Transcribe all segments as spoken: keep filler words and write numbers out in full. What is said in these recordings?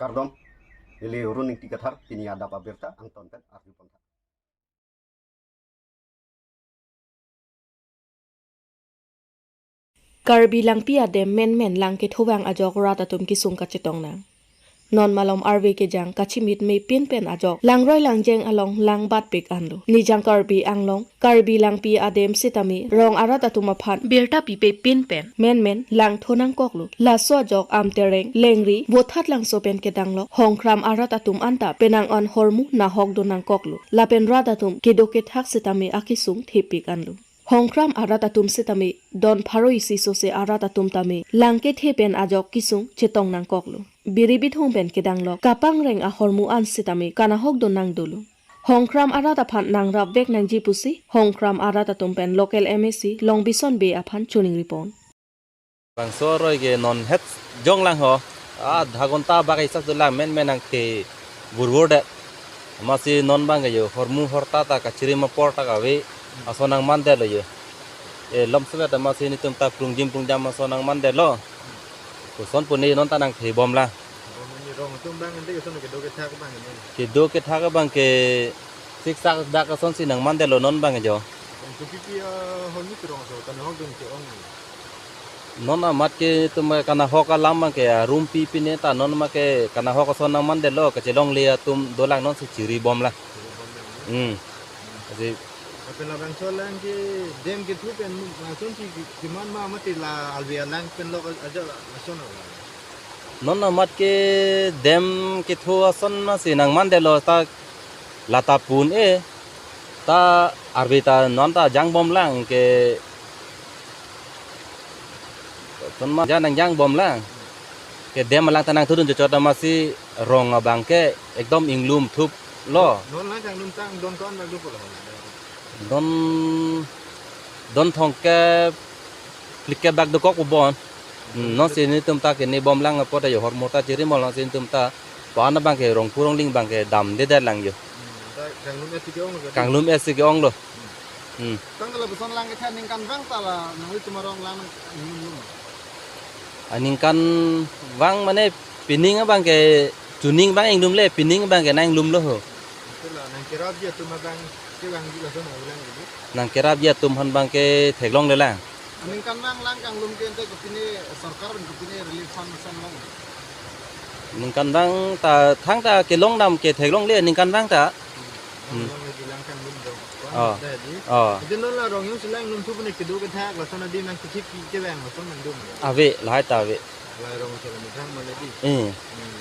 Kardom, neli Run Ingti Kathar, pini adap abirta angton pen arju pon tha. Karbi Langpi adem menmen lang kethovang ajok rat atum kesung kachetong nang. Non malom arve kejang kachimit mepin pen ajok langroi langjeng along lang batpik anlo. Nijang Karbi Anglong, Karbi Langpi adem sitame rong arat atum aphan birta pipe pin pen menmen lang tho nangkoklo. Laso ajok Amtereng, Lengri, Vothatlangso pen kedang lok Hongkram arat atum anta penang an hormu nahok do nangkoklo. Lapen rat atum kedo kethak sitame akesung thepik anlo. Hongkram arat atum sitame don pharo isi sose arat atum tame lang kethe pen ajok kesung chetong nangkoklo. Biri bithung pen kedang lok kapangreng ahormu an sitame kanahok do nang dolo. Hongkram arat aphan nangrap vek nangji pusi Hongkram arat atum pen local M A C Longbison Bey aphan choningri pon. Bangso aroi ke non het jong lang ho. Ah, adha ghonta bak isak dolang menmen nangthe burburdet. Amatsi non abang ke jo hormu horta ta kachirim apor ta kave ason nangmandetlo jo. E, lom sebet amatsi netum ta prungjim prungjam ason nangmandetlo. Koson pune non ta nangthe bom lang. Bom ni rong atum abang ente koson kedo kethak abang ni. Kedo kethak abang ke siksak dak asonsi nangmandetlo non abang jo. Bang tu pipi, ah, hormu terong so kanahok dun ke-ong. Non amat ke netum kanahok alam abang ke, ah, room pi pine ta non amat ke kanahok ason nangmandetlo, kachelongle atum dolang nonsi chiri bom lang. Hmm. Kasi Apela bangso lang ke dam kethu pen asonsi ki-, kiman ma mati la alve alang pen lok aja lason ala. Non amat ke dam kethu ason masi nangmandetlo ta lata pun e ta arve ta non ta jang bom lang ke ton ma ja nangjang bom lang. Ke dam alang ta nangthudun chot chot amatsi rong abang ke ekdom inglum thup lo. Non lang kanglum tang don kon bang dupo lo. Don, don thongkep phlikep bak dokok ubon. Hmm, nonsi netum ta kene bom lang apot jo hormu ta chirimol nonsi netum ta. Pan abang ke rong purong ling abang ke damdedet lang jo. Hmm, ta kanglum esi ke-ong lo ke. Kanglum esi ke-ong lo. Hmm. Tangte lapuson lang kethe aningkanvang ta la nanglitum arong lang inglum lo. Aningkanvang mane pining abang ke chuning abang inglum le, pining abang ke nanglum lo ho. Ante la nangkerapji atum abang kevangji lason nanglang gitu. Nangkerapji atum aphan abang ke theklongle lang. Aningkanvang lang kanglum ke ante kopine sorkar pen kopine relief fund ason long. Aningkanvang ta thangta kelong dam ke theklongle aningkanvang ta. Hmm. Lang lagi lang kanglum dong. Oh. Dah di. Oh. Ante non la rong yung silang nung tu pune kedo kethak lason adi nangkethip kevang lason nangdum. Ave, lahai ta ave. La rong sila methang mane di. Hmm. Hmm.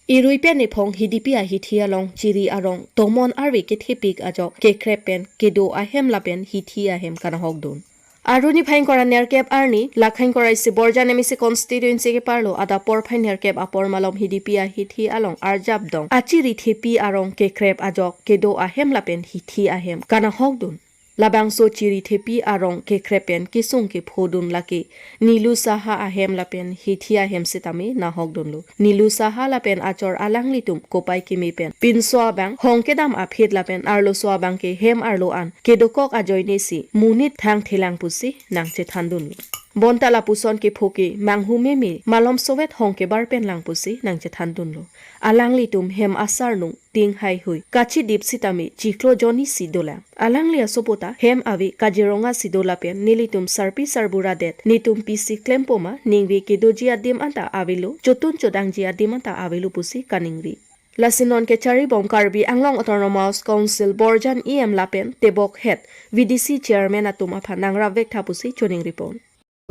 Irui pen ephong Hidipi ahithi along chiri arong tomon arve kethepik ajok kekrep pen kedo ahem lapen hithi ahem kanahok dun. Aruni phai ingkoi ra nerkep arni, lake ingkoi ra isi Borjan M A C constituency keparlo adap porphai nerkep apor malom Hidipi ahithi along arjap dong achiri thepi arong kekrep ajok kedo ahem lapen hithi ahem kanahok dun. Labangso chiri thepi arong kekrep pen kesung kephodun lake Nilu Saha ahem lapen hithi ahem sitame nahok dunlo. Nilu Saha lapen achor alanglitum kopai keme pen pinso abang hong kedam aphi lapen arloso abang ke hem arlo an kedokok ajoine si monit thangthelang pusi nangchethan dunlo. Bonta lapuson kepho ke manghu meme malom sovet hong kebar pen lang pusi nangchethan dunlo. Alanglitum hem asarnung ting haihui kachidip sitame chiklo jonni si dolang. Alangli asopo ta hem ave Kaziranga si do lapen nelitum sarpi sarbura det netum pisi klempo ma ningve kedoji adim anta avelo, chotun chodangji adim anta avelo pusi kaningri. Lasi non kechari bom Karbi Anglong Autonomous Council Borjan E M lapen tebok het V D C chairman atum aphan nangrap vek tha pusi choningri pon.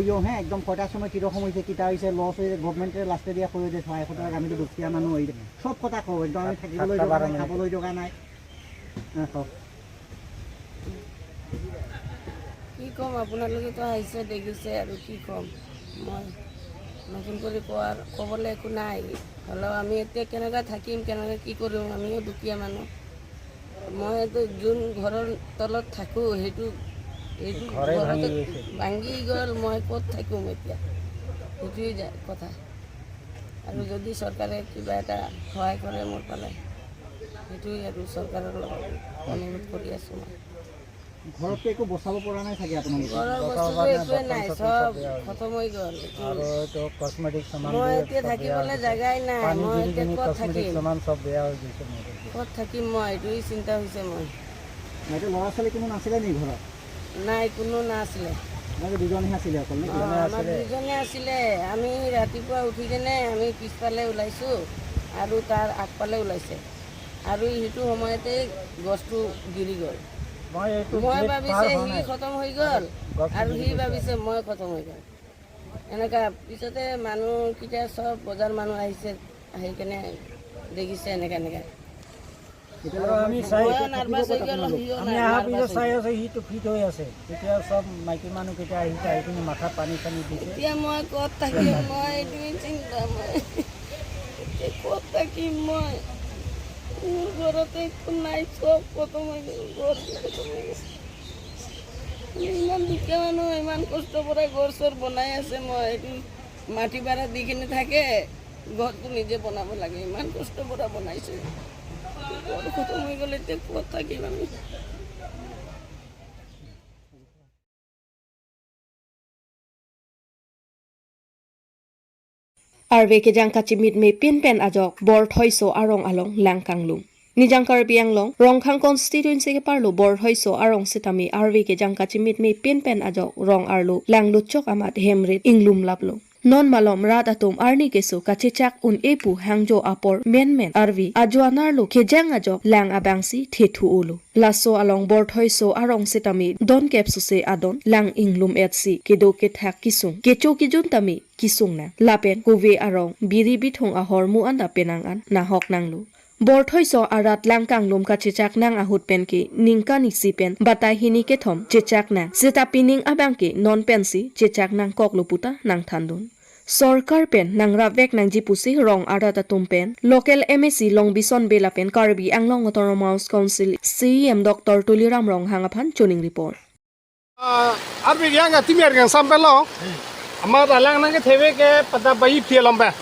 ইয়ো হে একদম কটা সময় কিরকম হৈছে, কিতা হৈছে, লছ হৈছে, গভৰ্ণমেণ্টে লাষ্টে দিয়া কৈ যে ছয় এশ টকা আমিতো দুখীয়া মানুহ হৈ সব কথা কওঁ, একদম আমি থাকিবলৈ জেগা নাই, খাবলৈ জেগা নাই। হা, কওক। কি ক'ম, আপোনালোকেতো আহিছে, দেখিছে আৰু কি ক'ম মই। নতুন কৰি কোৱাৰ, ক'বলৈ একো নাই। হ'লেও আমি এতিয়া কেনেকৈ থাকিম, কেনেকৈ কি কৰিম, আমিও দুখীয়া মানুহ। মই এইটো যোন ঘৰৰ তলত থাকোঁ, সেইটো, সেইটো ঘৰে ঘৰতে ভাঙি গৈছে। ভাঙি গ'ল, মই ক'ত থাকিম এতিয়া? সেইটোৱে যা-, কথা। আৰু যদি চৰকাৰে কিবা এটা সহায় কৰে মোৰ ফালে। সেইটোৱে আৰু চৰকাৰৰ লগত অনুৰোধ কৰি আছোঁ মই। ঘৰততো একো বচাব পৰা নাই চাগে আপোনালোকে? ঘৰৰ বস্তুটো একোৱে নাই, চব খতম হৈ গ'ল। এইটো আৰু এইটো কচমেটিক সামান মই এতিয়া থাকিবলৈ জেগাই নাই। পানী মই গিৰি এতিয়া কিনি ক'ত কচমেটিক থাকিম? সামান চব বেয়া হৈ গৈছে মোৰ। ক'ত থাকিম মই? এইটোৱেই চিন্তা হৈছে মই। নাই, এতিয়া ল'ৰা ছোৱালী কোনো নাছিলে নেকি ঘৰত? নাই, কোনো নাছিলে। আপোনালোকে দুজনহে আছিলে অকল নেকি? অ, দুজনে আমাৰ আছিলে। দুজনে আছিলে। আমি ৰাতিপুৱা উঠি কেনে আমি পিছফালে ওলাইছোঁ আৰু তাৰ আগফালে ওলাইছে। আৰু সেইটো সময়তে গছটো গিৰি গ'ল। মই এইটো মই গেট ভাবিছে পাৰ হোৱা সি নাই। খতম হৈ গ'ল গছটো আৰু গিৰি সি গৈছে। ভাবিছে মই খতম হৈ গ'ল। এনেকা পিছতে মানুহকেইটা চব বজাৰ মানুহ আহিছে, আহি কেনে দেখিছে এনেকা এনেকা। আৰু আমি চাই ময়ো নাৰ্ভাছ হৈ গ'লো, সিও আমি অহাৰ পিছত নাৰ্ভাছ চাই হৈ আছো, সিটো ফিট হৈ আছে। তেতিয়া চব মাইকী মানুহকেইটা আহিছে, আহি কিনে মাথাত পানী চানী দিছে। এতিয়া মই ক'ত থাকিম? মই এইটোৱে চিন্তা মই। এতিয়া ক'ত থাকিম মই? মোৰ ঘৰতে একো নাই, চব খতম হৈ গ'ল, ঘৰ খতম হৈ গ'ল। ইমান দুখীয়া মানুহ, ইমান কষ্ট পৰা ঘৰ চৰ বনাই আছে মই। এইটো মাটি ভাড়া দি কিনে থাকে, ঘৰটো নিজে বনাব লাগে। ইমান কষ্ট পৰা বনাইছো, ঘৰ খতম হৈ গ'লে এতিয়া ক'ত থাকিম আমি? Arve kejang kachimitme pinpen ajok Borthoiso arong along lang kanglum. Nijang Karbi Anglong, Rongkhang constituency keparlo Borthoiso arong sitame arve kejang kachimitme pinpen ajok rong arlo lang lutchok amat hemrit inglum laplo. Non malom rat atum arni keso kachechak un-e pu hangjo apor menmen arve ajo-an arlo kejang ajok lang abangsi thethu-olo. Laso along Borthoiso arong sitame donkep suse adon lang inglum-etsi kedo kethak kesung, kecho kejun tame kesung nang. Lapen kove arong biri bithung ahormu anta penang an nahok nanglo. Borthoiso arat lang kanglum kachechak nang ahut penke ningkan isi pen batai hini kethom chechak nang. Seta pining abangke non pensi chechak nangkoklo puta nangthandun. Sorkar pen nangrapvek nangji pusi rong arat atum pen local M A C Longbison Bey lapen Karbi Anglong Autonomous Council C E M Doctor Tuliram Ronghang aphan chuning report. Ah, arve kejang atimi arkangsam pen lo. Amat alang nangkethevek ke pada bayi phi along pen.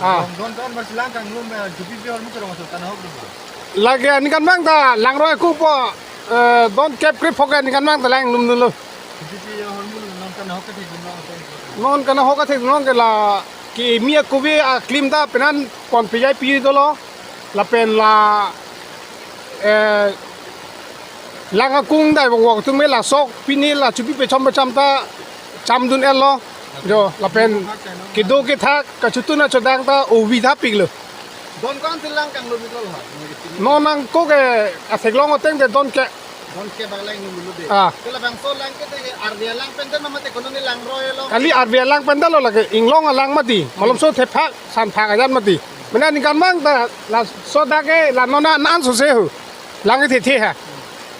Ah. Rong don kan mas lang kanglum, eh, jupi pi hormu ke rong asal kanahok dulu. Lake aningkanvang ta langroi kupo, eh, donkep krepho ke aningkanvang ta lang lumdunlo. Jupi pi hormu non kanahok kethekdun lo. Non kanahok kethekdun lo ke la kimi akove aklim ta penan pon pejai pi dolo. Lapen la, eh, lang akung dai bong bong atum ke la sok pini la jupi pechom pechom ta chamdun-etlo. Jo, lapen kedo kethak kachotun achodang ta ovi thapiklo. Don ko-an si lang kanglum iklo ha? Non nangkok ke atheklong ateng te donkep. Donkep bang lang inglum lo de. Ah. Ke labangso lang ke te arve alang pen te mate kono ne langroi lo. Kali arve alang pen te lo lake inglong alang mati. Malomso thephak sanphak ajan mati. Mane aningkanvang ta laso dak ke la non an sose ho. Lang kethethe ha.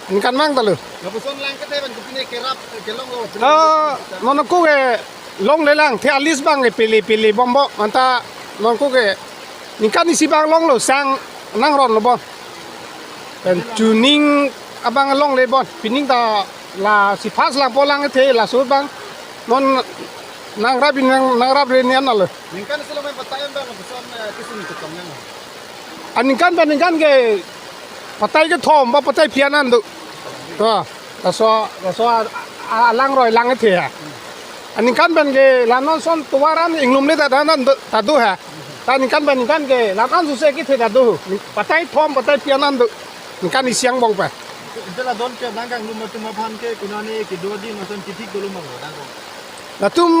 Aningkanvang ta lo. Lapuson lang kete ban kopine kerap kelong lo. Ah, non nangkok ke longle lang the alis bang ke pele pele bombo anta nangkok ke ningkan isi bang longlo sang nangronlo bon. Pen chuning abang longle bon. Pining ta lasi first langpo lang kethe laso bang non nangrap in nang, nangrap re nian lo. Ningkan isi lo main patai bang lapuson, eh, kesung ketong nang. Aningkan pen ningkan ke patai kethom ba patai phi an an do. To, laso, laso a, a, alangroi lang kethe ha. Aningkan pen ke la non son tovar an inglumle ta dan an do, ta do ha. Ta ningkan pen ningkan ke la an suse kethe ta do. Patai thom, patai phi an an do. Ningkan isi angbong pen. Ante la donkep lang kanglum atum aphan ke konane kedo adin ason kithik dolo ma lo nangkok. Latum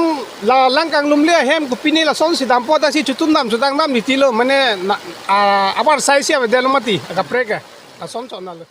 la lang kanglumle ahem kopine lasonsi dampo ta si chotun dam chodang dam niti lo mane na, ah, abar sai si avedetlo mati akaprek ke. Lason chot nalo.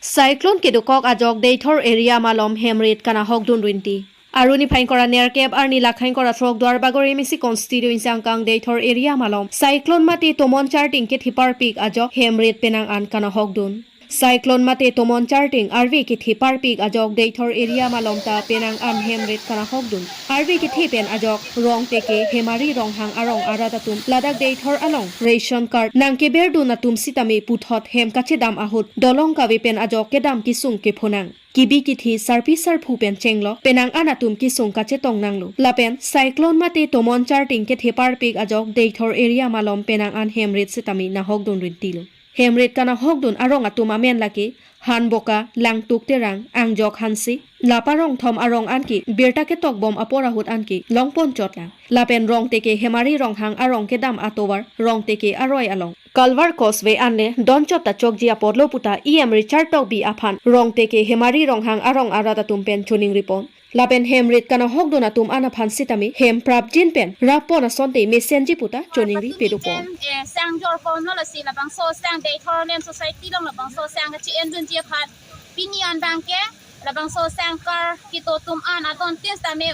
Cyclone kedokok ajok Deithor area malom hemrit kanahokdun rinti. Aruni phai ingkoi ra nerkep arni lakhai ingkoi ra throk Duarbagori M A C constituency angkang Deithor area malom cyclone mate tomon charting kethiparpik ajok hemrit penang an kanahokdun. Cyclone mate tomon charting arve kethe parpik ajok Deithor area malom ta penang an hem rit kanahokdun. Arve kethe pen ajok Rongteke Hemari Ronghang arong arat atum ladak Deithor along ration card nangkeberdun atum sitame puthot hem kachedam ahut dolong kave pen ajok kedam kesung kephonang. Kebi kethe sarpi sarphu pen chenglok penang an atum kesung kachetong nanglo. Lapen cyclone mate tomon charting kethe parpik ajok Deithor area malom penang an hem rit sitame nahokdun rintilo. Hem rit kanahokdun arong atum amen lake Hanboka, Langtuk Terang, Angjok Hanse, Lapa Rongthom arong anke birta ketokbom apor ahut anke longpon chotlang. Lapen Rongteke Hemari Ronghang arong kedam atovar Rongteke aroi along Culver Causeway anle donchot ta chokji apotlo puta E M Richard Tokbi aphan Rongteke Hemari Ronghang arong arat atum pen choningripon. Lapen hem rit kanahokdun atum an aphan sitame hem prapjin pen rappon asonte mesenji puta choningri pedopon. Eh, sang jorpon lo lasi labangso sang Deithor Lem Society along labangso sang kachi-endunji aphan pini an abangke labangso sang kar kedo atum an adon tin sitame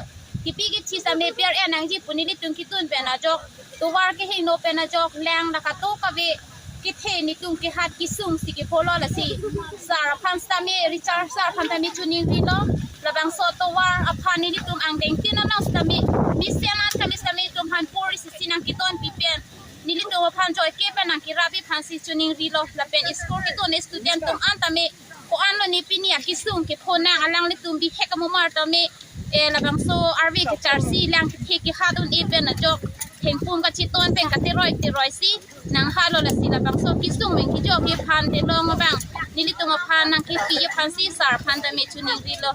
kebi kethe sitame ber-en nangji pu nelitum ketun pen ajok tovar kehingno pen ajok lang la kato kave kethe netum kehat kesung si kepholo lasi sir aphan sitame Richard sir aphan tame choningrilo. Labangso tovar aphan nelitum angdeng tin along sitame mesen an tame sitame netum aphan pori sisi nangkedonpi pen nelitum aphan joike pen nangkerapji aphan si choningrilo. Lapen school ketun student atum an tame ko-an lo ne pini akesung kephonang alanglitum bihek amomar tame, eh, labangso arve kecharsi lang kethe kehat un-e pen ajok thengpum kacheton pen kateroi teroi si nanghalo lasi labangso kesung pen kejokji aphan delong abang nelitum aphan nangkepi aphan si sir aphan tame choningrilo.